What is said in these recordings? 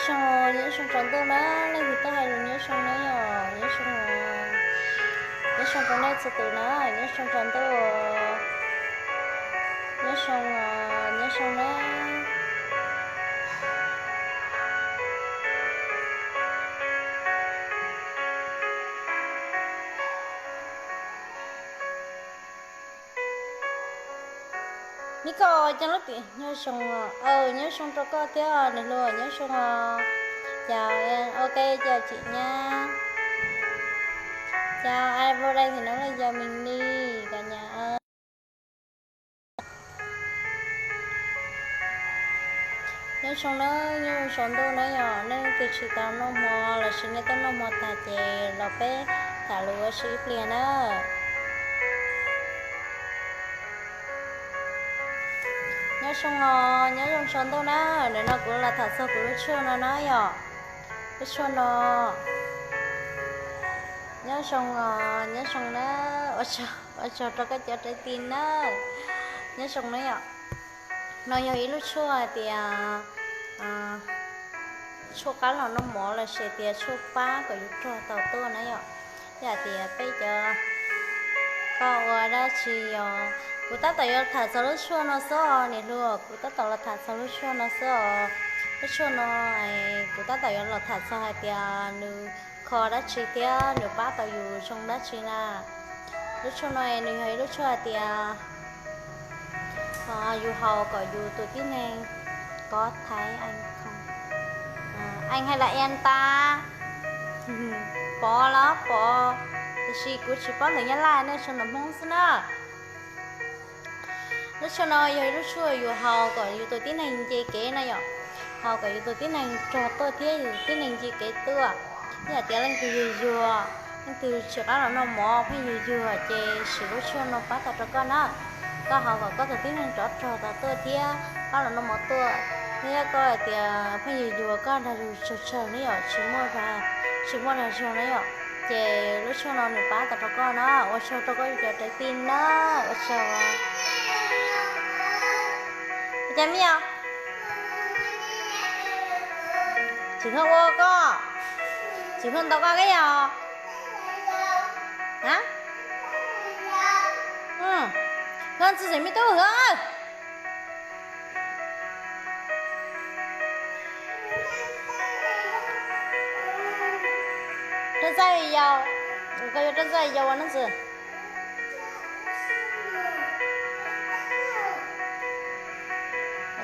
Nyob zoo, nyob zoo tsaus ntuj na, leej twg tuaj hais lus nyob zoo na yom, nyob zoo, nyob zoo rau nej txhua tus na, nyob zoo tsaus ntuj, nyob zoo, nyob zoo na. Neb koj cov lub tias nyob zoo, nyob zoo rau koj thiab niam hluas, nyob zoo os. Chào em, ok, chào chị nha. Chào ai vô đây thì nói là chào mình đi cả nhà ơi. Nyob zoo na, nyob zoo tsaus ntuj na yom, nej leej twg tsis tau noj hmo los sis nej tuaj noj hmo tag ces los peb tham lus ua si ib pliag na. Nyob zoo os, nyob zoo tsaus ntuj na, nim no kuv los tham txog kuv lub tshuaj no na yom, lub tshuaj no. Nyob zoo os, nyob zoo na, ua tsaug rau koj cov raiv ti na, nyob zoo na yom. No yog ib lub tshuaj hais tias tshuaj qab los noj mov los sis tias tshuaj pab kom yus rog tau tuaj na yom. Yog hais tias peb cov, koj ua dab tsi os, kuv tab tom yuav tham txog lub tshuaj no xwb os niam hluas, kuv tab tom los tham txog lub tshuaj no xwb os. Lub tshuaj no, kuv tab tom yuav los tham txog hais tias nws kho dab tsi thiab nws pab tau yus zoo dab tsi na. Lub tshuaj no nws yog ib lub tshuaj hais tias yus haus kom yus tus tib neeg, có thể anh không, anh hay là em ta, Pov los Pov, tiam sis kuv tsis paub ntawv Nyab Laj, nej sau ntawv Hmoob xwb na. Lub tshuaj no yog ib lub tshuaj yus haus kom yus tus tib neeg nce kev na yom, haus kom yus tus tib neeg rog tuaj thiab yus tus tib neeg nce kev tuaj. Yog hais tias leej twg yuag yuag, leej twg tsis qab los noj mov pheej yuag yuag ces siv lub tshuaj no pab tau rau koj na. Koj haus kom koj tus tib neeg rov rog tau tuaj thiab qab los noj mov tuaj, thiab koj hais tias pheej yuag yuag koj dag lus tsawg tsawg na yom, tsis muaj dag zog na yom, ces lub tshuaj no nws pab tau rau koj na. Ua tsaug rau koj cov raiv ti na, ua tsaug. Cas me, Tsis Hwj ua koj, Tsis Hwj ntaus koj kab yog? Hwj txiv tseem me tub Hwj. Rab Ntxawg Yau, koj yuav Rab Ntxawg Yau ua nab ntxwg.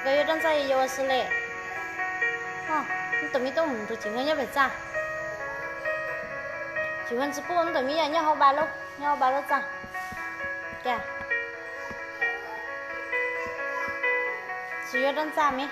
Koj yuav Rab Ntxawg Yau ua xws li. Neb tus me tub mus nrug Tsis Hwj nyob pem txaj. Tsis Hwj tsis pub neb tus me nyuam nyob hauv pas lub, nyob hauv pas lub txaj. Cas tsis yuav Rab Ntxawg me.